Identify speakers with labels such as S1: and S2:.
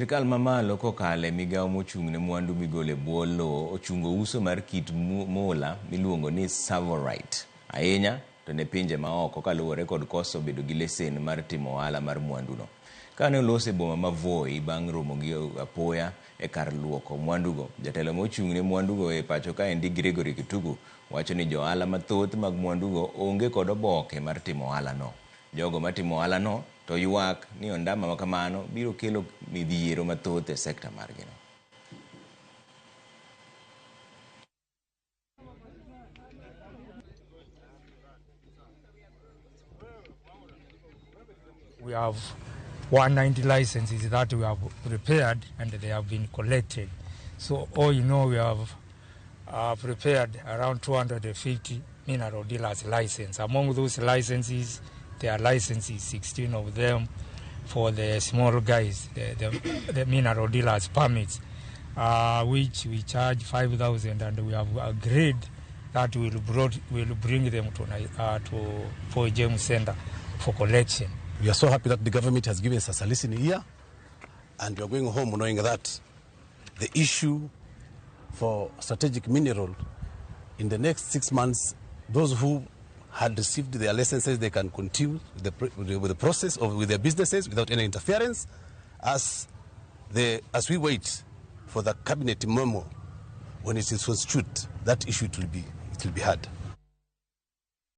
S1: Sirkal mamalo kokalo e migawo mochung' ne mwandu migolo e bwo lowo ochungo uso mar kit mula miluongo ni Tsavorite ahinya to ne pinje maoko kaluwore kod koso bedo gi lesen mar timo ohala mar mwanduno. Kane oloso e boma ma Voi bang' romo gi apoya e kar luoko mwandugo, jatelo mochung' ne mwandugo e pacho kaendi Gregory Kituku wacho ni johala mathoth mag mwandugo onge kod oboke mar timo ohalano. Jogo matimo ohalano to ywak ni ondama ma kamano biro kelo midhiero mathoth e sekta margino.
S2: We have 190 licenses that we have prepared and they have been collected. So all in all, we have prepared around 250 mineral dealers license. Among those licenses, there are licenses, 16 of them for the small guys, the mineral dealers permits, which we charge 5,000, and we have agreed that we'll bring them to Voi Gems Center for collection.
S3: We are so happy that the government has given us a listening ear, and we are going home knowing that the issue for strategic mineral in the next 6 months, those who had received their licenses, they can continue with the process of with their businesses without any interference, as we wait for the cabinet memo. When it is constituted, that issue it will be heard.